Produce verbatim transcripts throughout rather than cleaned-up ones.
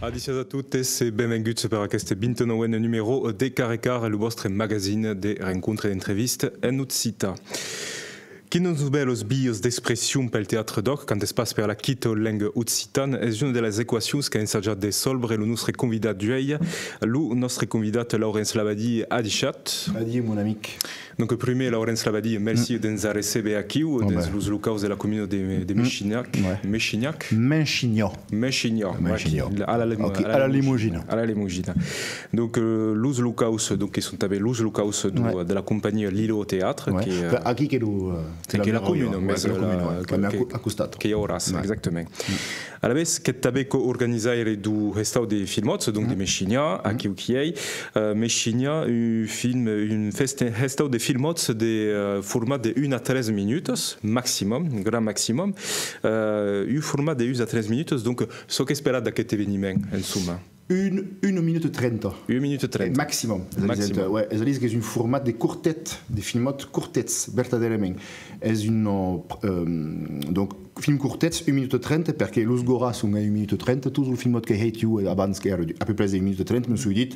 Adissiatz a totes e benvenguts per aqueste vint-e-nòuen numèro de Carré Carré, lo vòstre magazine de rencontre e d'entrevista en occitan. Quinas novèlas vias d'expression pel teatre d'òc, quand es pas per la quita lenga occitana, es una de las equacions qu'a ensajat de solbre lo nòstre convidat d'uèi, lo nòstre convidat Laurenç Labadie. Adishatz. Adiu, mon amic. Donc, prumèr, Laurenç Labadie, merci de nos arrecéber aquiu, dens los locaus de la comuna de, de Mechignac. Mechignac. Mechignac. Mechignac, a la, a la Lemogina. A la Lemogina. Donc, euh, los locaus, donc, que son tanben los locaus de, de la companhia Lilo Teatre, que, euh, aquí que lo, euh, que la comuna, mais, euh, a costat. Que i auràs, exactament. Alavetz, qu'ètz tanben co-organizaire deu hestau de filmòts, donc de Mechignac, aquiu qui ei. Euh, Mechignac, un film, un feste-, hestau de filmòts de, euh, format de un a tres minutas, maximum, grand maximum. Euh, un format de un a tres minutas, donc, çò qu'esperatz d'aqueth eveniment, en soma? Un, una minuta trenta. Una minuta trenta. Maximum. Es a dire, ouais, es a dire qu'es un format de cortet, de filmòt cortets, vertadèrament. Es un, euh, donc, film cortets, una minuta trenta, perque los gorà son a una minuta trenta, tots los filmòts qu'èi hèit ieu abans qu'èra a peu près de una minuta trenta, me soi dit,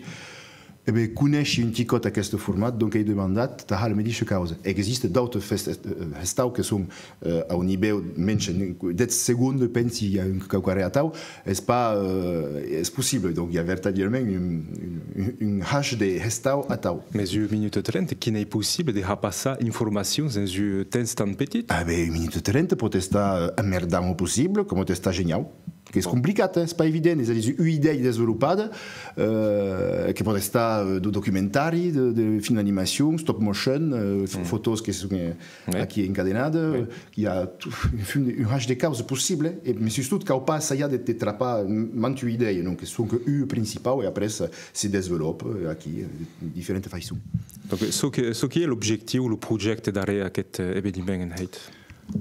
e ben, coneishi un ticòt aqueste format, donc èi demandat tà har la medisha causa. Existe d'autes fes-, eh, hestaus que son, eh, au nivèu mensh dètz segondas, pensi, i a un quauquarren atau, es pas, eh, es possible, donc i a vertadierament un, un, un, un hash de hestau atau. Mes un minuta trenta, quin ei possible de har passar informacions dens un temps tan petit? Ah ben, un minuta trenta pòt estar, eh, emmerdant au possible, coma pòt estar geniau. Qu'es complicat, eh? Es pas evident, es a dire, ua idèia desvolopada, eh, que pòt estar, eh, de documentari, de, de film d'animacion, stop motion, eh, fo-, fotòs que son, eh, aquí encadenadas, eh, i a tot un fum de, un hash de causas possible, e, mes sustot cau pas assajar de, de trapar m-, mantuna idèia, non, que sonque ua principau, e après se, se desvolòpa, eh, aquí, eh, de diferentas faiçons. Donc, çò que, çò qui ei l'objectiu, lo projècte darrèr aqueth, eh, eveniment en hèit?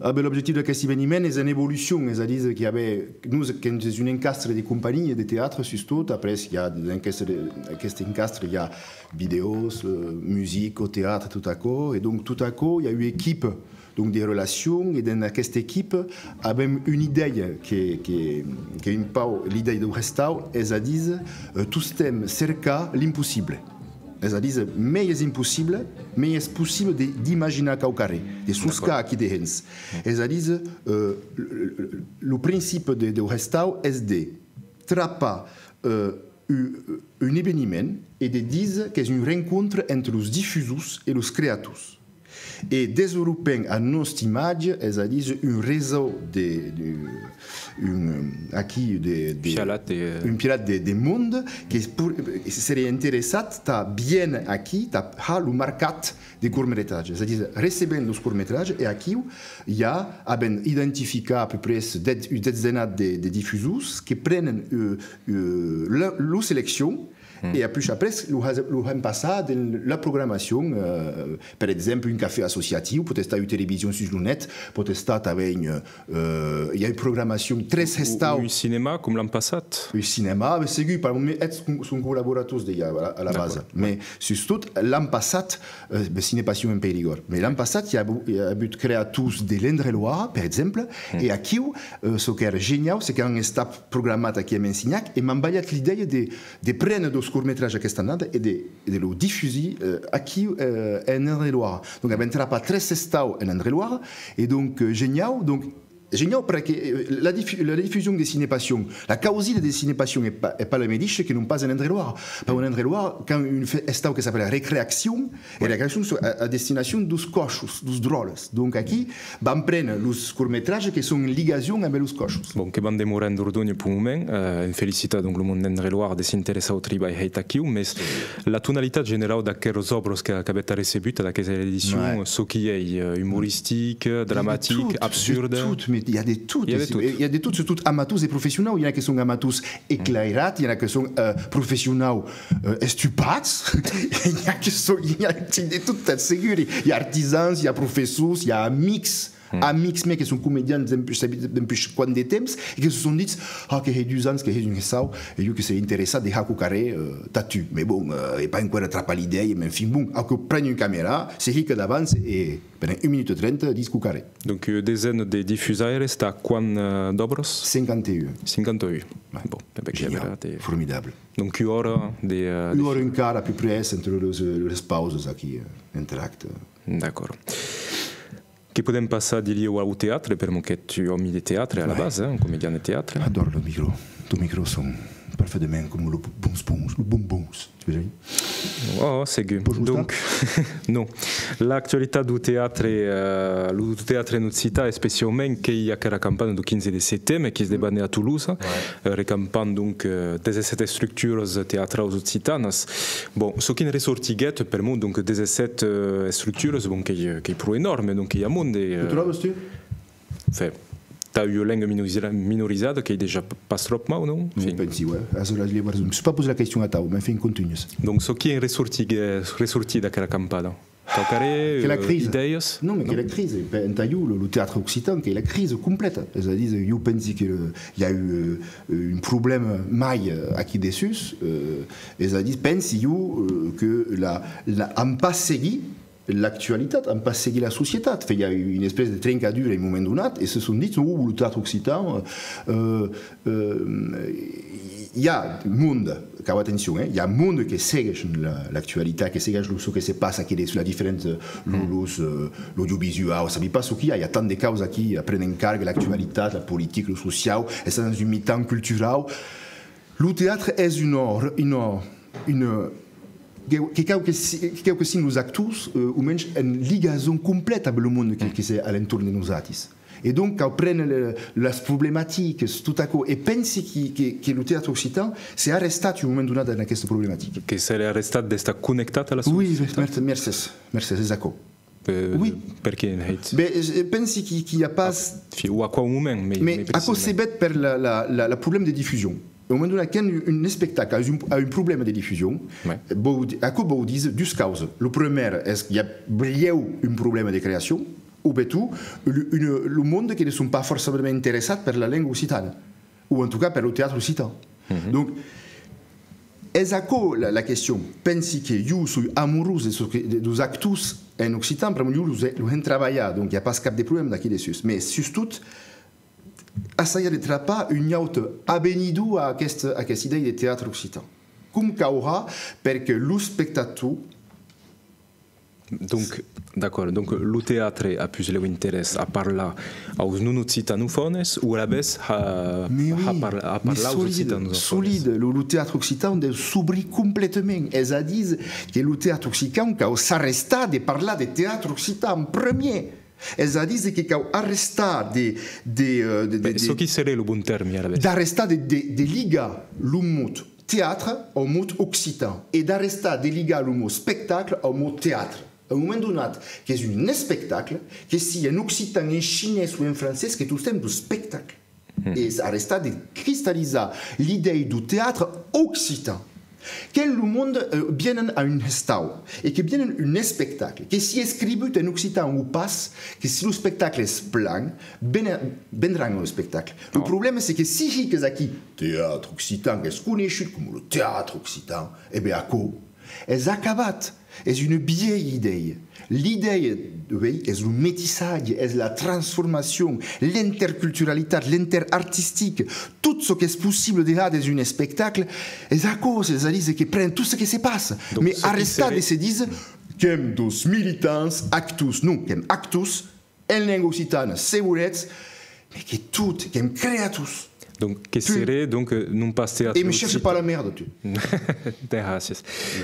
Ah ben, l'objectiu d'aqueste eveniment es en evolucion, es a dire que, a ben, nos, qu'èm dens un encastre de companhias de teatre, sustot, après, i a, dens aqueste, aqueste encastre, i a vidèos, eh, musica, teatre, tot aquò, e donc tot aquò, i a ua equipa, donc, de relacion, e dens aquesta equipa, avèm una idèia que, que, que un pauc l'idèia deu hestau, es a dire, eh, tostemps cercar l'impossible. Es a dire, mei es impossible, mei es possible de, d'imaginar quauquarren, de soscar aquí dehens. Es a dire, eh, lo, lo, lo principi de, deu hestau es de trapar, eh, un, un eveniment e de díser qu'es un rencontre entre los difusors e los creators. E desvolopem a nòsta imatge, es a dire un resau de, de, un, aquí, de, de, pialat de, eh, un pialat de, de monde que es pur-, seriá interessat tà viéner aquí, tà har lo marcat de cortmetratge. Es a dire, recebem los cortmetratges e aquiu i a, avèm identificat a peu près dètz, un detzenat de, de difusors que prenen, eh, eh, la, lo seleccion, e apuish après, lo has-, lo hèm passar dens la programacion, eh, per exemple, un cafè associatiu, pòt estar ua television sus lo net, pòt estar tanben, eh, i a ua programacion tres hestau. Un cinèma, com l'an passat? Un cinèma, ben segur, per lo moment, eths son collaborators dejà a la, a la basa. Mes sustot, l'an passat, eh, ben, Cinepassion en Perigòrd. Mes l'an passat, i a avu-, i a avut creators de l'Indre-et-Loire, per exemple, e aquiu, eh, çò qu'èra geniau, se qu'an estat programats aquí a Mechignac, e m'an balhat l'idèia de, de préner dos cortmetratges aquesta annada e de, e de lo difusir, eh, aquiu, eh, en Indre-et-Loire. Donc, avèm trapat tres hestau en Indre-et-Loire, e donc, eh, geniau, donc, geniau, perque, eh, la difu-, la difusion de Cinepassion, la causida de Cinepassion es pas, es pas la medisha que non pas en Indre-et-Loire. Pas en Indre-et-Loire, qu'an un fe-, hestau que s'apèla Recréaction, e Recréaction son a, a destinacion deus còchos, deus dròlles. Donc, aquí, van préner los cortmetratges que son en ligason amb los còchos. Bon, que van demorar en Dordonha peu moment, eh, en felicitar donc lo monde d'Indre-et-Loire de s'interessar au tribalh hèit aquiu, mes la tonalitat generau d'aqueras òbras que, qu'avètz arrecebut ad aquesta edicion, çò qui ei, eh, umoristic, dramatic, absurd? I a de tot, i a de tot, mes i a de tot, i a de tot, sustot amators e professionau, i a que son amators eclairats, i a que son, eh, professionau, eh, estupats, i a que son, i a de tot, t'asseguri, i a artisans, i a professors, i a amics, amics mèns que son comedians dempuish, sabi-, dempuish quant de temps, e que se son dits: «Ah, que hèi dus ans que hèi un hestau, e jo que seré interessat de har quauquarren, eh, tà tu.» Mès bon, eh, ai pas enqüèra trapat l'idèia, mès enfin, bon, aquò pren un camèra, se hica davant e pendent un minut trenta ditz quauquarren. Donc, ua desena de difusaires tà quant, eh, d'òbras? Cinquanta-un. Cinquanta-un. Ouais. Bon, e ben, que... Genial, formidable. Donc, ua ora de, eh, de... Ua ora un quart, à peu près, entre les, les pauses aquí, eh, entre actes. D'acòrd. Que podem passar, dilhèu, au teatre, permor qu'ètz un òmi de teatre a la base, eh, un comedian de teatre. Adòri lo micro. Ton micro son parfaitement coma los bonbons, los bonbons, tu vesiás? Oh, segur. Pòs gostar? Donc, non. L'actualitat deu teatre, eh, lo teatre en occitan, especiaument, qu'ei aquera campada deu quinze de seteme, qu'es debanè a Tolosa, eh, recampant, donc, eh, dètz-e-sèt estructuras teatraus occitanas. Bon, çò qui'n ressortiguèt, permor, donc, dètz-e-sèt, eh, estructuras, bon, qu'ei, qu'ei pro enòrme, donc, i a monde, eh... Lo trobas, tu? Enfin, tà ua lenga minoriza-, minorizada, qu'ei dejà p-, pas tròp mau, non? Enfin. Pensi, ouais. Aleshores, llavors, me soi pas pausat la question atau, mès enfin, contunhes. Donc, çò qui'n ressortiguèt, ressortit d'aquera campada? Quauquarren, eh, idèias? Non, mès qu'ei la crisa. Entà jo, lo, lo teatre occitan, qu'ei la crisa complèta. Es a dire, jo pensi que, eh, i a eu, eh, un problèma mai, eh, aquí dessús, eh, es a dire, pensi jo, eh, que la, la, an pas seguit l'actualitat, an pas seguit la societat. Enfin, i a eu una espècia de trencadura a un moment donat, e se son dits: «Oh, lo teatre occitan, eh, eh, eh, i a monde, cau atencion, eh, i a monde que segueishon la, l'actualitat, que segueishon lo, çò que se passa aquí, sus la diferent, lo, los, eh, l'audiovisuau, sabi pas çò qu'i a, i a tant de causas aquí a préner en carga, l'actualitat, la politica, lo sociau, estar dins un mitan culturau.» Lo teatre es un òr, un òr, un, que, que cau que si-, que cau que sian los actors, eh, au mensh en ligason complèta amb lo monde que, que s'es a l'entorn de nosatis. E donc, cau préner le, las problematicas, tot aquò, e pensi que, que, que lo teatre occitan s'es arrestat un moment donat en aquesta problematica. Que s'es arrestat d'estar connectat a la societat? Oui, mercés, mercés, es aquò. Eh, oui. Perqué, en hèit? Ben, eh, pensi que, que i a pas... Enfin, o a quau moment, mès, mès aquò se ved per la, la, la, la problèma de difusion. Au moment donat, quand un, un espectacle a un, a un problèma de difusion, vòu di-, aquò vòu díser dus causas. Lo prumèr es qu'i a brieu un problèma de creacion, o ben tot, lo, un, lo monde que ne son pas forçadament interessats per la lenga occitana, o en tot cas per lo teatre occitan. Donc, es aquò la, la question. Pensi que jo soi amorós de çò que, de, deus actors en occitan, pr'amor jo los è, los hèn trabalhar, donc i a pas cap de problèma d'aquí dessús. Mès, sustot, assajar de trapar un aute avenidor a aquesta, aquesta idèia de teatre occitan. Com cau har per que lo espectator... Donc, d'acòrd, donc lo teatre a puslèu interès a parlar aus non occitanofònes o alavetz a, a par-, a parlar aus occitanofònes? Solide, lo, lo teatre occitan deu s'obrir completament, es a díser que lo teatre occitan cau s'arrestar de parlar de teatre occitan en premier. Es a díser que cau arrestar de, de, eh, de, de, ben, de, çò qui seré lo bon tèrme, alavetz? D'arrestar de, de, de ligar lo mot teatre au mot occitan e d'arrestar de ligar lo mot espectacle au mot teatre. A un moment donat, qu'es un espectacle, que sia en occitan, en chinés o en francés, que tostemps deu espectacle. E arrestar de cristallizar l'idèia deu teatre occitan. Quand lo monde, eh, vienen a un hestau e que vienen un espectacle, que sia escrivut en occitan o pas, que si lo espectacle es plan, ven-, vendràn a l'espectacle. Lo problèma, es que si hicas aquí teatre occitan, qu'es coneishut coma lo teatre occitan, e ben aquò es acabat, es una vielha idèia. L'idèia, uei, es lo metissatge, es la transformacion, l'interculturalitat, l'interartistic, tot çò qu'es possible de har dins un espectacle, es aquò, es a díser que pren tot çò que se passa, mès arrestar de se díser qu'èm deus militants actors, non, qu'èm actors en lenga occitana, se volètz, mès que tot, qu'èm creators. Donc, que seré, donc, eh, non pas teatre occitan. E me chèrcha pas la mèrda, tu. Gràcias.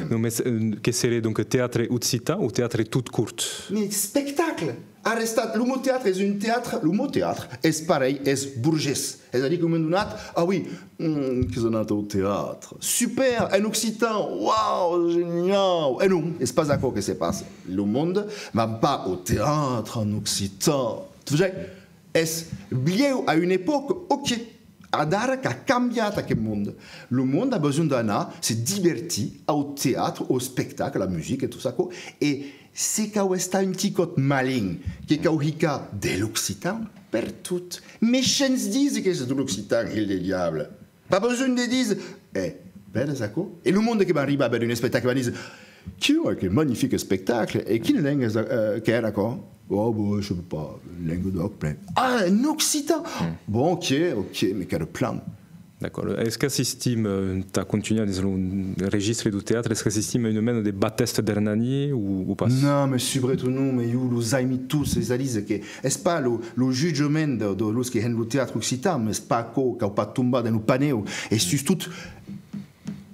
Non, mès, eh, que seré, donc, teatre occitan o teatre tot cort? Mès espectacle! Arrestat, lo mot teatre es un teatre, lo mot teatre es parelh, es borgés. Es a dire qu'un moment donat, ah oui, mm, qu'es anat au teatre. Super, en occitan, uau, geniau! E non, es pas aquò que se passa. Lo monde van pas au teatre en occitan. Tu vesiás? Es vielh a una epòca, ok. Adara qu'a cambiat aqueth monde. Lo monde a besonh d'anar se divertir au teatre, au espectacle, a la musica e tot aquò. E Se cau estar un ticòt malin, que cau hicar de l'occitan pertot, mès shens díser qu'es de l'occitan, hilh de diable. Pas besonh de díser, eh, vedes aquò? E lo monde que van arribar a veire un espectacle van díser: Quiu, que magnific espectacle! E quina lenga es, eh, qu'èra aquò? Oh, bon, je sais pas, lenga d'òc, plan. Ah, en occitan! Bon, ok, ok, mès qu'èra plan. D'acòrd. Es qu'assistim, eh, tà contunhar dins lo registre deu teatre, es qu'assistim a una mena de Batèsta d'Hernani o, o pas? Non, mès subretot non, mès ieu los aimi tots, es a díser que es pas lo, lo jutjament de, de los que hèn lo teatre occitan, mès es pas aquò, cau pas tombar dens lo panèu, e sustot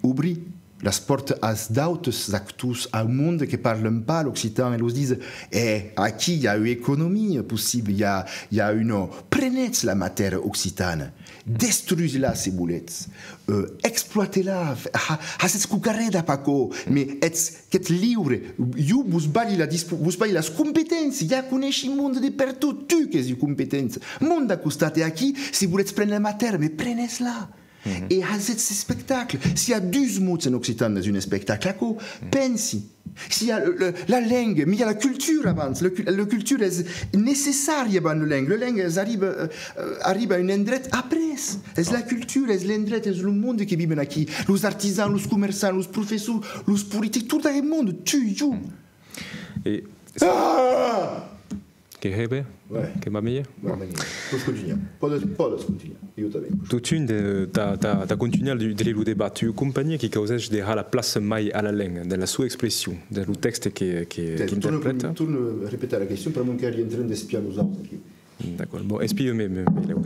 obrir las pòrtas als d'autes actors, au monde que parlan pas l'occitan, e los díser: eh, aquí i a ua economia possibla, i a, i a una, prenetz la matèra occitana, destrusitz-la se volètz, eh, exploitatz-la, ha-, hasètz quauquarren dab aquò, mès ètz, qu'ètz liure, ieu vos balhi la dispo-, vos balhi las competéncias, ja coneishi monde de pertot, tu qu'ès ua competéncia, monde a costat, e aquí, se volètz prene la matèra, mès prenetz-la. E hasètz espectacle. S'i a dus mots en occitan dens un espectacle, aquò, pensi. S'i a le, le, la lenga, mès i a la cultura abans. La cu-, la cultura es necessària abans la lenga. La lenga es arriba, eh, eh, arriba a un endret après. Es la cultura, es l'endret, es lo monde que viven aquí. Los artisans, los comerçants, los professors, los politics, tot aqueth monde, tu, jo. E Ah! Que hè ben? Ouais. Que va melhor? Ouais, bon. Melhor. Pòdes contunhar. Pòdes, pòdes contunhar. Ieu tanben. Totun, de, tà, tà, tà contunhar de, de lo debat. Ua companhia qui causeish de har la plaça mai a la lenga, de la sua expression, de lo tèxte que, que, qu'interprèta. Torna, torna repetar la question, pr'amor qu'èri en tren d'espiar los auts aquí. D'acòrd. Bon, espia-me, me, me, lèu.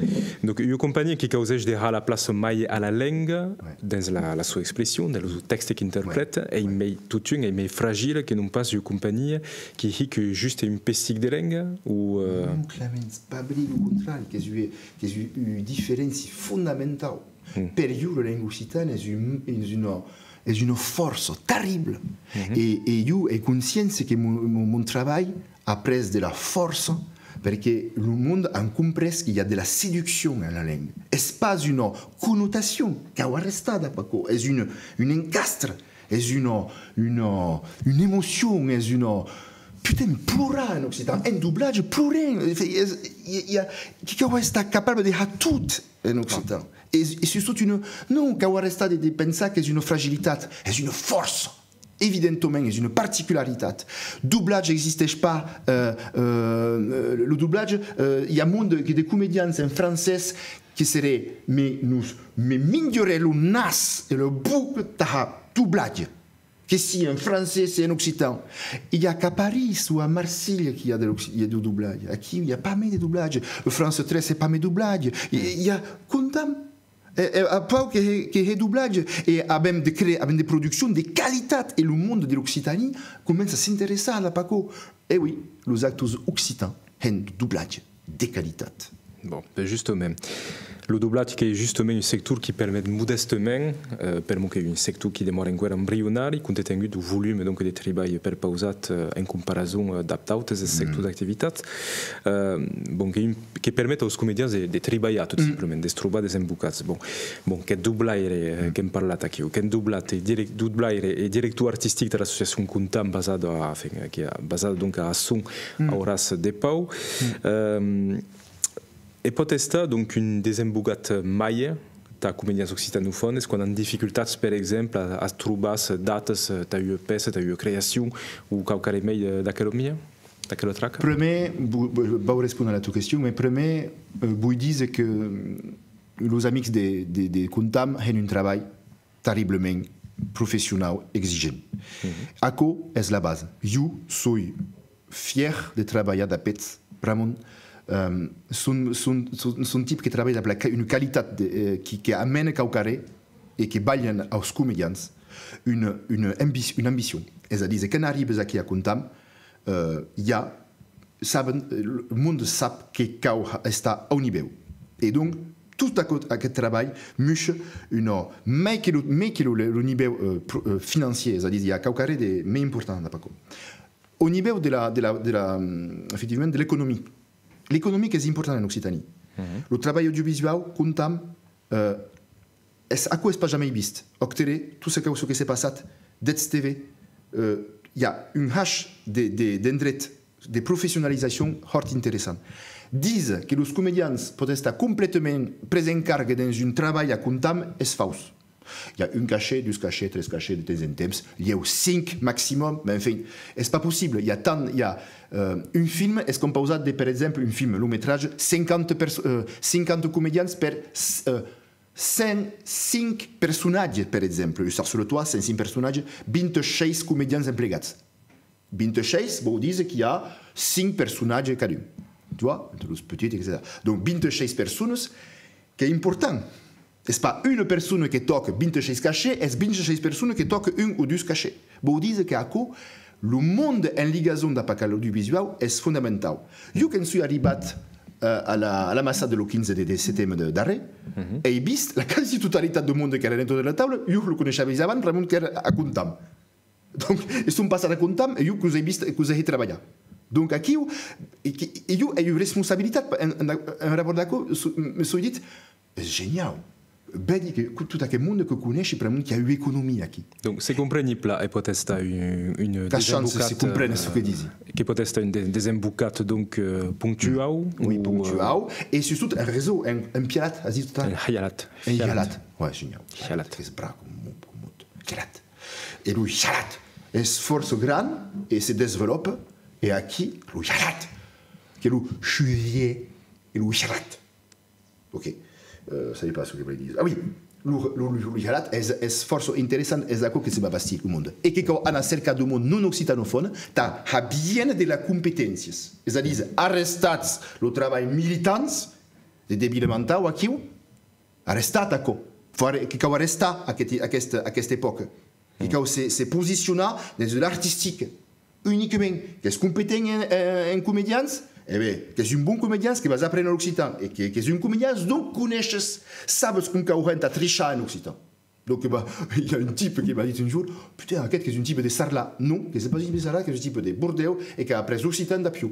Donc, ua companhia qui causeish de har la plaça mai a la lenga, ouais, dens la, la sua expression, dens lo tèxte qu'interprèta, ouais, ei, ouais, mei, totun, ei mei fragila que non pas ua companhia qui hica juste un pessic de lenga, o, euh... Non, Clemens, pas brin, lo contrari, qu'es ua, qu'es ua, ua diferéncia fondamentau. Mm. Per ieu, la lenga occitana es un, es una, es una fòrça terribla. Mhm. E, e ieu ai consciéncia que mon, mon, mon trabalh a pres de la fòrça, perque lo monde an comprés que i a de la seduccion en la lenga. Es pas una connotacion, cau arrestar dab aquò, es un, un encastre. Es una, una, una emocion, es una... Putain, plorar en occitan, en doblatge, plorem. Enfin, es, i, i a, que cau estar capable de har tot en occitan. E, e sustot una... Non, cau arrestar de, de pensar qu'es una fragilitat, es una fòrça. Evidentament, es una particularitat. Doblatge existeish pas, euh, euh, lo doblatge, euh, i a monde que de comedians en francés que seré, me, nos, me minjaré lo nas e lo boc tà har doblatge, que sia en francés e en occitan. I a qu'a París o a Marselha que i a de l'occi-, i a de doblatge. Aquí, i a pas mei de doblatge. France tres, es pas mei doblatge. I, i a, comptam. E, e, a pauc que hè, que hè doblatge. E avem de cre-, avem de produccions de qualitat. E lo monde de l'Occitanie comença a s'interessar a la paco. E oui, los actors occitans hèn de doblatge de qualitat. Bon, ben justament. Lo doblatge qu'ei justament un sector qui permet modèstament, eh, per'mor qu'ei un sector qui demòra enqüèra embrionari, compte tengut deu volume, donc, de tribalh perpausat, eh, en comparason, eh, dab d'autes sectors d'activitat, eh, bon, qu'ei un, que permet aus comedians de, de tribalhar, tot simplament, de's trobar desembocats. Bon, bon, qu'eth doblaire, eh, qu'èm parlat aquiu, qu'ei doblat e direc-, doblaire e director artistic de l'associacion Comptam, basada a, enfin, qui a, basada donc a Asson, a Auras de Pau. Ehm, e pòt estar, donc, un desembogat màger tà comedians occitanofònes quan an dificultats, per exemple, a, a trobar datas, eh, tà ua pèça, tà ua creacion, o quauquarren mei, eh, d'aquela mia, d'aquela traca? Prumèr, vo-, vo-, vau respóner a la tua question, mès prumèr, eh, voi díser que, mm, los amics de, de, de Comptam hèn un trabalh terriblament professionau, exigent. Aquò es la basa. Jo soi fièr de trabalhar dab eths, pr'amor, ehm, son, son, son, son tips que trabalhan dab la qua-, una qualitat de, eh, qui, que amena quauquarren e que balhan aus comedians una, una ambi-, una ambicion. Es a díser, quand arribes aquí a Comptam, eh, ja saben, eh, lo monde sap que cau ha-, estar au nivèu. E donc, tot aquò, aqueth trabalh musha una, mei que lo, mei que lo, lo nivèu, eh, pro-, eh, financièr, es a díser, i a quauquarren de mei important dab aquò. Au nivèu de la, de la, de la, mm, efectivament, de l'economia. L'economia qu'es important en Occitanie. Lo trabalh audiovisuau, Comptam, eh, es, aquò es pas jamei vist. Òc, tele, tot çò que, çò que s'ei passat, deths TV, eh, i a un hach de, de, d'endrets de professionalizacion hòrt interessant. Díser que los comedians pòt estar completament pres en carga dens un trabalh a comptam es faus. I a un cachet, dus cachets, tres cachets de temps en temps, lhèu cinc maximum, mas enfin, es pas possible. I a tant, i a, euh, un film es compausat de, per exemple, un film, long metratge, cinquanta perso-, euh, cinquanta comedians per, euh, cent cinc personatges, per exemple, Hussards sur le toit, cent cinc personatges, vint-e-sheis comedians emplegats. Vint-e-sheis vòu díser qu'i a cinc personatges cadun. Tu vois? Entre los petits, etcetèra. Donc, vint-e-sheis personas, qu'es important. Es pas una persona que tòca vint-e-sheis cachets, es vint-e-sheis personas que tòca un o dus cachets. Vòu díser que aquò, lo monde en ligason dab aquel audiovisuau es fondamentau. Jo, quand soi arribat, eh, a la, a l'amassada de lo quinze de, de setembre de, darrèr, ai vist la quasi totalitat deu monde qu'èra dentro de la taula, jo lo coneishavi abans, pr'amor qu'èra a comptam. Donc, e son passats a comptam e jo que'us ai vist e que'us ai hèit trabalhar. Donc, aquiu, e, que, e jo ai ua responsabilitat en, en, en rapòrt d'aquò, so-, me soi dit, es geniau. Vedi que, que tot aqueth monde que coneishi, pr'amor qu'i a ua economia aquí. Donc, se compreni plan, e pòt estar un, un... Tà chance, se desembocat, comprene çò que disi. Que pòt estar un de-, desembocat, donc, euh, punctuau? Oui, o, euh, punctuau. E sustot en reseau, en, en pialat, as dit tot ara? En hialat. En hialat. Ouais, geniau. Hialat. Qu'es brave com mot, com mot. Hialat. E lo hialat es fòrça gran e se desvelòpa, e aquí, lo hialat, que lo chuvier e lo hialat. Ok. Euh, sabi pas çò que vòli díser. Ah oui, lo, lo, lo, lo hialat es, es fòrça interessant, es aquò que se va bastir lo monde. E que cau anar cercar deu monde non occitanofòn, tà har bien de las competéncias. Es a díser, arrestatz lo trabalh militants de debilmentau aquiu, arrestatz aquò. Fau arre-, que cau arrestar aqueth, aquesta, aquesta epòca. Que cau se, se posicionar dens un artistic unicament, qu'es competent en, en, en comedians, e ben, qu'es un bon comedians, que vas apréner l'occitan, e que, qu'es un comedians, donc coneishes, sabes com cau hèr entà trichar en occitan. Donc, bah, i a un tipe que m'a dit un jorn, putain, aqueth qu'es un tipe de Sarlat. Non, que c'est pas un tipe de Sarlat, qu'es un tipe de Bordèu, e qu'a aprés l'occitan dab jo.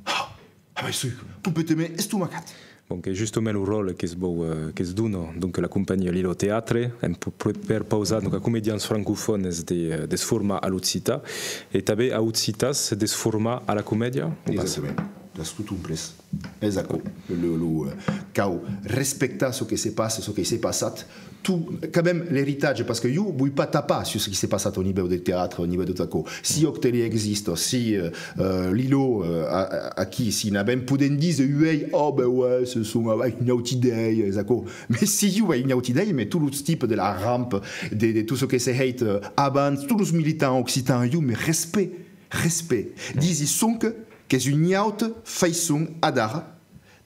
Ah, ah ben, soi completament estomacat. Bon, qu'es justament lo ròtle que's vòu, euh, que's dona, donc, la companhia Lilo Teatre, en p-, p-, perpausar, donc, a comedians francofònes de, euh, de's formar a l'occitan, e tanben a occitans de's formar a la comèdia, o pas? Exactament, t'as tot comprés. Es aquò. Lo, lo, euh, cau respectar çò que se passa, çò que s'es passat, tot, quand même, l'eritatge, parce que jo voi pas tapar sus çò qui s'es passat au nivèu de teatre, au nivèu de tot aquò. Si Òc Tele exista, si, euh, euh, Lilo, euh, a, a, aquí, si n'avèm, podèm díser uèi, oh, ben ouais, se son, euh, avèc un aute idèia, es aquò. Mès si jo avèi un aute idèia, mès tots los tipes de la rampa, de, de tot çò que s'es hèit, euh, abans, tots los militants occitans, jo, mès respècte, respècte. Disi sonque qu'es una auta faiçon adara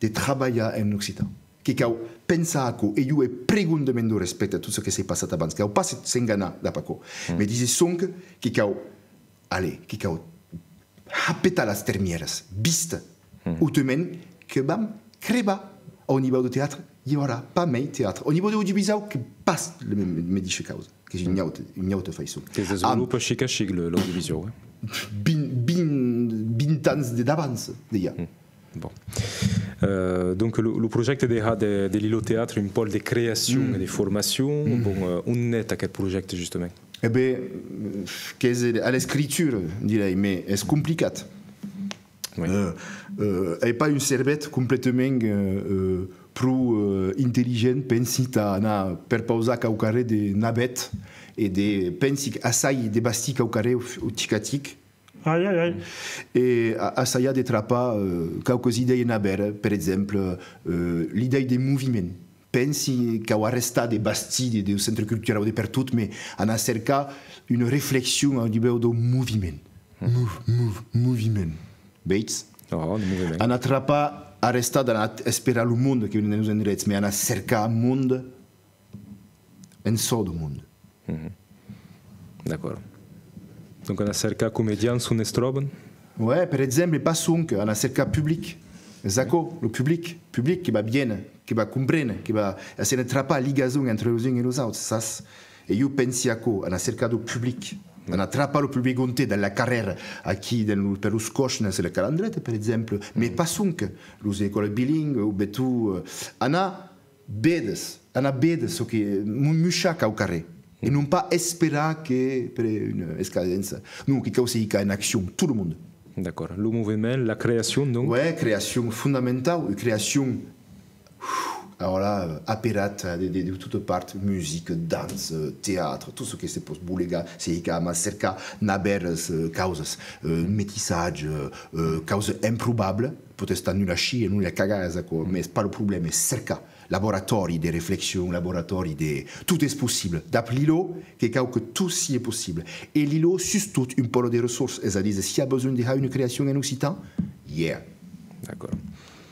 de trabalhar en occitan. Que cau pensar aquò, e jo ai pregondament de respècte a tot çò que s'es passat abans, cau pas se, s'enganar dab aquò. Mès disi sonque que cau, allez, que cau har petar las termièras, viste, autrament que vam crebar. Au nivèu de teatre, i aurà pas mei teatre. Au nivèu de l'audiovisuau, que pas la me-, medicha causa, qu'es una auta, una auta faiçon. Que's desvolopa chic a chic, le, l'audiovisuau, eh? Vint, vint, vint ans de, d'abans, dejà. Bon. Euh, donc, lo, lo projècte de, de, de Lilo Teatre, un pòl de creacion e de formacion, bon, euh, on n'es aqueth projècte, justament? E ben, qu'es a l'escritura, dirèi, mès es complicat. Oui. Euh, euh, ai pas un cervèth completament, euh, euh, pro, euh, intelligent, pensi, tà anar perpausar quauquarren de navèth e de, pensi, assai de bastir quauquarren au, au chic a chic. Ai, ai, ai. E a-, assajar de trapar, euh, quauques idèias navèras, per exemple, euh, l'idèia de moviment. Pensi, cau arrestar de bastir de, de centre culturau de pertot, mès anar cercar una reflexion au nivèu deu moviment. Mov-, mov-, moviment. Veitz? Oh, de moviment. Anar trapar, arrestar d'anar esperar lo monde que vien de los endrets, mès anar cercar monde en çò deu monde. D'acòrd. Donc, anar cercar comedians on es tròban? Ouais, per exemple, pas sonque, anar cercar public. Es aquò, lo public, public que va viéner, que va compréner, que va essajar de trapar ligason entre los uns e los auts, sas? E jo pensi aquò, anar cercar lo public, anar trapar lo public onte, dens la carrèra, aquí, dens lo, per los còchs, dens la Calandreta, per exemple, mès pas sonque, los escòlas bilingüas, o ben tot, euh, anar véder, anar véder çò que, mu-, muishar quauquarren. E non pas esperar que per una escadença. Non, que cau se hicar en accion, tot lo monde. D'acòrd. Lo movement, la creacion, donc? Ouais, creacion fondamentau, ua creacion, uf, ara, euh, aperat de, de, de tota part, musica, dança, teatre, tot çò que se pòt bolegar, se hicar, mas cercar navèras, euh, causas, euh, metissatge, euh, causa improbabla, pòt estar nul a chier, nul a cagar, es aquò, mès pas lo problèma, es cercar. Laboratòri de reflexion, laboratòri de... Tot es possible. Dab Lilo, que cau que tot sia possible. E Lilo, sustot, un pòle de ressorsas, es a díser, s'i a besonh de har una creacion en occitan, yeah. D'acòrd.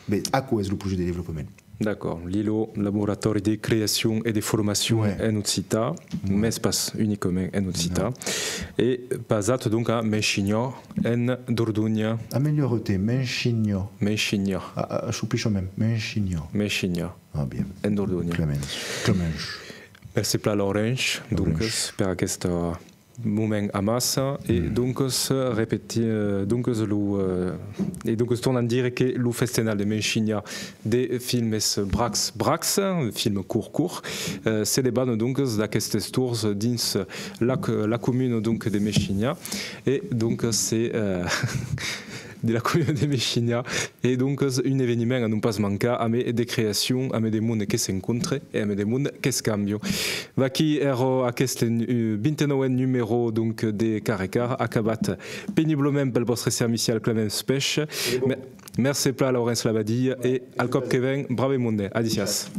Ben, aquò es lo projècte de desvolopament. D'acòrd. Lilo, laboratòri de creacion e de formacion en occitan, mès pas unicament en occitan. E passat, donc, a Menchiniá en Dordonha. Amelhòra-te, Menchiniá. Menchiniá. A, a, assopisha mème, Menchiniá. Menchiniá. Ah, bien. En Dordonha. Clemens. Clemens. Mercé plan, Laurenç, doncas, per aqueste moment amassa. E doncas, repeti-, eh, doncas, lo, eh, e doncas, tornam dire que lo festenal de Menchiniá de filmes bracs, bracs, film cort, cort, eh, se deban, doncas, d'aquestes torns dins la, la comuna, donc, de Menchiniá. E, doncas, se, eh, de la comuna de Menchiniá. E doncas, un eveniment a non pas mancar, amé de creacion, amé de monde que s'encontre e amé de monde que's càmbia. Vaquí èra aqueste nu-, vint-e-nòuen numèro, donc, de Car e Car, acabat peniblament pel vòstre servicial Clemens Pech. Me-, mercé plan, Laurenç Labadie, e al còp que ven, brave monde. Adissiatz.